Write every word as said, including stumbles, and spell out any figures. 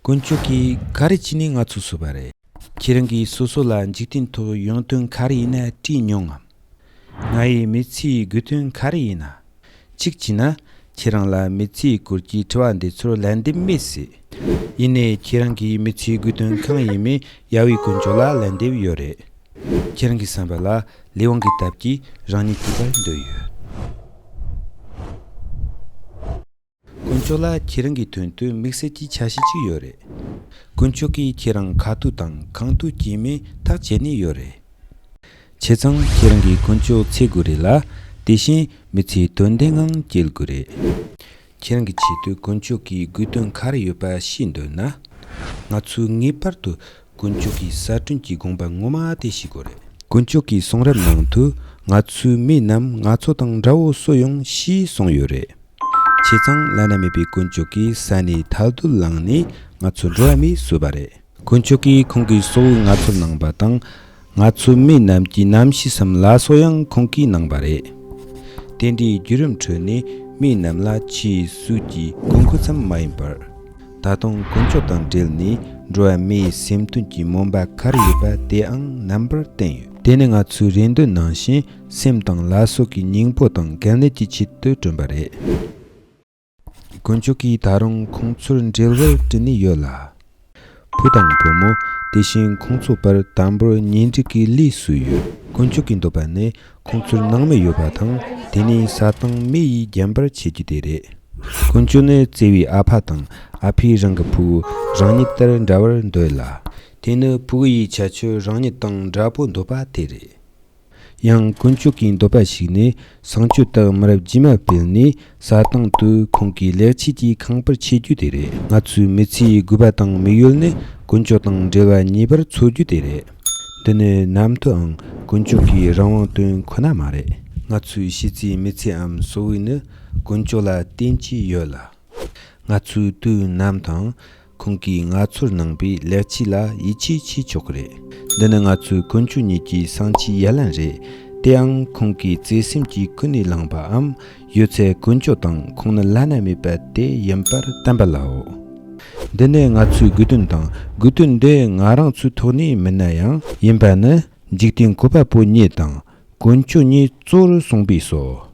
དཀོན་མཆོག་གིས་ག་རེ་བྱས་ནས་ང་ཚོ་གསོས་པ་རེད། ཁྱེད་རང་གིས་སོ་སོ་ལ་འཇིག་རྟེན་ཐོག་ཡོང་དོན་ག་རེ་ཡིན་ན་དྲིས་མྱོང་ངམ། ང་ཡི་མི་ཚེའི་དགོས་དོན་ག་རེ་ཡིན་ན། གཅིག་བྱས་ན། ཁྱེད་རང་ལ་མི་ཚེའི་སྐོར་གྱི་དྲི་བ་འདི་ཚོར་ལན་འདེབས་མེད་སྲིད། ཡིན་ནའི་ཁྱེད་རང་གི་མི་ཚེའི་དགོས་དོན་གང་ཡིན་མིན་ཡ་ཝེ་དཀོན་མཆོག་ལ་ལན་འདེབས་ཡོད་རེད། ཁྱེད་རང་གི་བསམ་པ་ལ་ལས་དབང་གི་སྟབས་ཀྱིས་རང་ཉིད་སྐྱིད་པར་འདོད་ཡོད། དཀོན་མཆོག་ལ་ཁྱེད་རང་གི་དོན་དུ་དམིགས་བསལ་གྱི་འཆར་གཞི་ཅིག་ཡོད་རེད། དཀོན་མཆོག་གིས་ཁྱེད་རང་ཁ་ཐུག་དང་གང་ཐུག་སྐྱེལ་མིན་ཐག་བཅད་ནས་ཡོད་རེད། བྱས་ཙང་ཁྱེད་རང་གིས་དཀོན་མཆོག་འཚོལ་དགོས་རེད་ལ། དེ་བཞིན་མི་ཚེའི་དོན་ལྡན་ངང་སྐྱེལ་དགོས་རེད། ཁྱེད་རང་གི་ཆེད་དུ་དཀོན་མཆོག་གི་དགོས་དོན་ག་རེ་ཡོད་པ་ཤེས་འདོད་ན། ང་ཚོས་ངེས་པར་དུ་དཀོན་མཆོག་གི་གསར་སྐྲུན་གྱི་དགོངས་པ་ངོ་མ་དེ་ཤེས་དགོས་རེད། དཀོན་མཆོག་གི་གསུང་རབ་ནང་དུ་ང་ཚོའི་མིའི་རྣམས་ང་ཚོ་དང་འདྲ་བོ་གསོ་ཡོང་ཞེས་གསུངས་ཡོད་རེད། བྱས་ཙང་བླ་ན་མེད་པའི་དཀོན་མཆོག་གིས་ས་ནས་ཐལ་རྡུལ་བླངས་ནས་ང་ཚོ་འགྲོ་བ་མིར་གསོས་པ་རེད། དཀོན་མཆོག་གིས་ཁོང་གི་སྲོག་ང་ཚོར་གནང་བ་དང་། ང་ཚོའི་མིའི་རྣམས་ཀྱི་རྣམ་ཤེས་སམ་བླ་སྲོག་ཡང་ཁོང་གིས་གནང་བ་རེད། དེ་འདྲའི་བརྒྱུད་རིམ་ཁྲོད་ནས་མིའི་རྣམས་ལ་ཆེས་སྲོལ་གྱི་དགོས་མཁོ་ཙམ་མ་ཡིན་པར། ད་དུང་དཀོན་མཆོག་དང་འབྲེལ་ནས་འགྲོ་བ་མིའི་སེམས་དོན་གྱི་སྨོན་པ་ག་རེ་ཡོད་པ་དེའང་རྣམ་པར་བསྟན་ཡོད། དེ་ནི་ང་ཚོའི་རེ་འདོད་ནང་བཞིན་སེམས་དང་བླ་སྲོག་གི་སྙིང་པོ་དང་གལ་གནད་ཀྱི་ཆེད་དུ་བསྐྲུན་པ་རེད། དཀོན་མཆོག་གིས་ད་རུང་ཁོང་ཚོར་འབྲེལ་བར་བསྐྲུན་ནས་ཡོད་ལ། བུ་དང་བུ་མོ། དེ་བཞིན་ཁོང་ཚོའི་བར་དམ་པོར་གཉེན་སྒྲིག་གི་ལས་སུ་ཡོད། དཀོན་མཆོག་གི་འདོད་པ་ནི་ཁོང་ཚོར་ནང་མི་ཡོད་པ་དང་། དེ་ནི་ས་དང་མེ་ཡིས་བརྒྱན་པར་བྱེད་རྒྱུ་དེ་རེད། དཀོན་མཆོག་ནི་བརྩེ་བའི་ཨ་ཕ་དང་ཨ་ཕས་རང་གི་ཕྲུ་གུ་རང་ཉིད་ལྟར་འདྲ་བར་འདོད་ལ། དེ་ནི་ཕྲུ་གུ་ཡིས་ཁྱད་ཆོས་རང་ཉིད་དང་འདྲ་པོ་འདོད་པ་དེ་རེད། ཡང་དཀོན་མཆོག་གི་འདོད་པ་ཞིག་ནི་གསང་སྤྱོད་དག་མི་རབས་རྗེས་མ་སྤེལ་ནས་ས་སྟེང་དུ་ཁོང་གི་ལེགས་བཅོས་ཀྱི་ཁང་པར་ཆས་རྒྱུ་དེ་རེད། ང་ཚོའི་མི་ཚེའི་དགོས་པ་དང་དམིགས་ཡུལ་ནི་དཀོན་མཆོག་དང་འབྲེལ་བ་ཉེ་བར་འཚོ་རྒྱུ་དེ་རེད། འདི་ནི་ནམ་དུའང་དཀོན་མཆོག་གི་རང་དབང་དོན་ཁོ་ན་མ་རེད། ང་ཚོའི་གཞི་རྩའི་མི་ཚེའམ་གསོ་བའི་ནི་དཀོན་མཆོག་ལ་བརྟེན་གྱི་ཡོད་ལ། ང་ཚོའི་དུས་ནམ་དང་ཁོང་གིས་ང་ཚོར་གནང་པའི་ལེགས་བཅོས་ལ་ཡིད་ཆེས་བྱེད་ཆོག་གི་རེད། འདི་ནི་ང་ཚོའི་དཀོན་མཆོག་ཉིད་ཀྱི་སངས་རྒྱས་ཡ་ལན་རེད། དེའང་ཁོང་གིས་བརྩེ་སེམས་ཀྱིས་ཀུན་ནས་བསླངས་པའམ་ཡོད་ཚད་དཀོན་མཆོག་དང་ཁོང་ནི་བླ་ན་མེད་པ་དེ་ཡིན་པར་བསྟན་པ་ལའོ། འདི་ནི་ང་ཚོའི་དགོས་དོན་དང་དགོས་དོན་འདི་ང་རང་ཚོའི་ཐོག་ནས་མིན་ན་ཡང་ཡིན་པ་ནི་འཇིག་རྟེན་བཀོད་པ་པོ་ཉིད་དང་དཀོན་མཆོག་ཉིད་གཙོ་བོར་གསུངས་པས་སོ།